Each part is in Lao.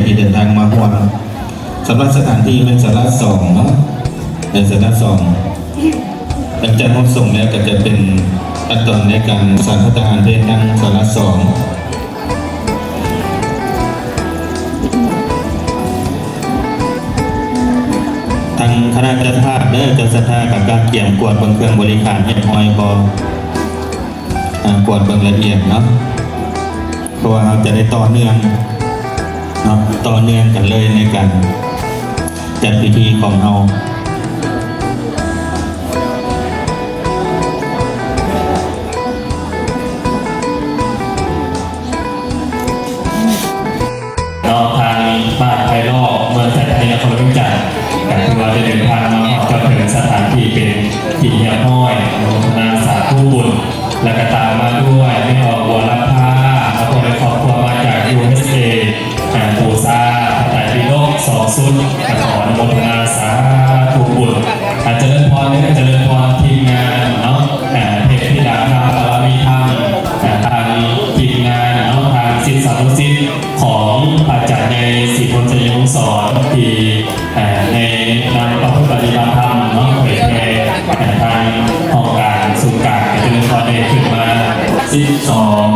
ທີ່ເດີນທາງມາຮ່ວມ. ສຳລັບສະຖານທີ່ແມ່ນສາລາສອງເນາະ, ເປັນສາລາສອງ. ຫຼັງຈາກຮອບສົ່ງແລ້ວກໍຈະເປັນຂັ້ນຕອນໃນການສານພັດຕາຫານເພນທາງສາລາສອງ. ທາງຄະນະເຈົ້າພາບເດີ ເຈົ້າສັດທາກໍກະກຽມກວດເບິ່ງເຄື່ອງບໍລິການຮຽບຮ້ອຍບໍ່? ອາ ກວດເບິ່ງລະອຽດເນາະ ເພາະວ່າເຮົາຈະໄດ້ຕໍ່ເນື່ອງເນາະ, ຕໍ່ເນື່ອງກັນເລີຍໃນການຈັດພິທີຂອງເຮົາ. ເນາະ ທາງບ້ານໄຜ່ລອກ ເມືອງໄຊທານີ ນະຄອນຫຼວງວຽງຈັນ ກໍຖືວ່າໄດ້ເດີນທາງມາຮອດຈອດເຖິງສະຖານທີ່ເປັນທີ່ຮຽບຮ້ອຍ. ອະນຸໂມທະນາສາທຸບຸນ ແລະ ກໍຕາມມາດ້ວຍແມ່ອອກ ບົວລະພາ ແລະ ກໍໄດ້ຄອບຄົວມາຈາກ ຢູເອສເອ ອາ ບູຊາພະໄຕປິດົກສອງຊຸດ ກໍຂໍອະນຸໂມທະນາສາທຸບຸນ. ອາ ຈະເລີນພອນເດີ ຈະເລີນພອນທີມງານເນາະ ອາ ເທບທິດາທຳ ປາລະມີທຳ ອາ ທາງທີມງານເນາະ ທາງສິດສານຸສິດຂອງພະອາຈານໃຫຍ່ ສີພົນ ໄຊຍະວົງສອນ ທີ່ ອາ ໄດ້ນຳປະພຶດປະຕິບັດທຳເນາະ ເຜີຍແຜ່ ອາ ທາງຫ້ອງການສູນກາງ ກໍຈະເລີນພອນໄດ້ຂຶ້ນມາ ສິບສອງ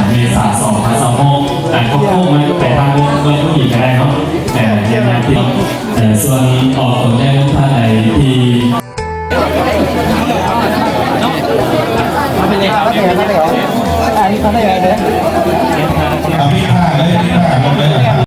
ເມສາ ສອງພັນຊາວຫົກ. ອາ ຄວບຄູ່ມາແປທາງເບິ່ງຜູ້ຍິງກໍໄດ້ເນາະ ແຕ່ຍັງນຳທີ່ ເອີ ສ່ວນອອກຕົນແລກທ່ານໃດທີ່ ອາ ມີທ່າເລີຍ ມີທ່າເລີຍ.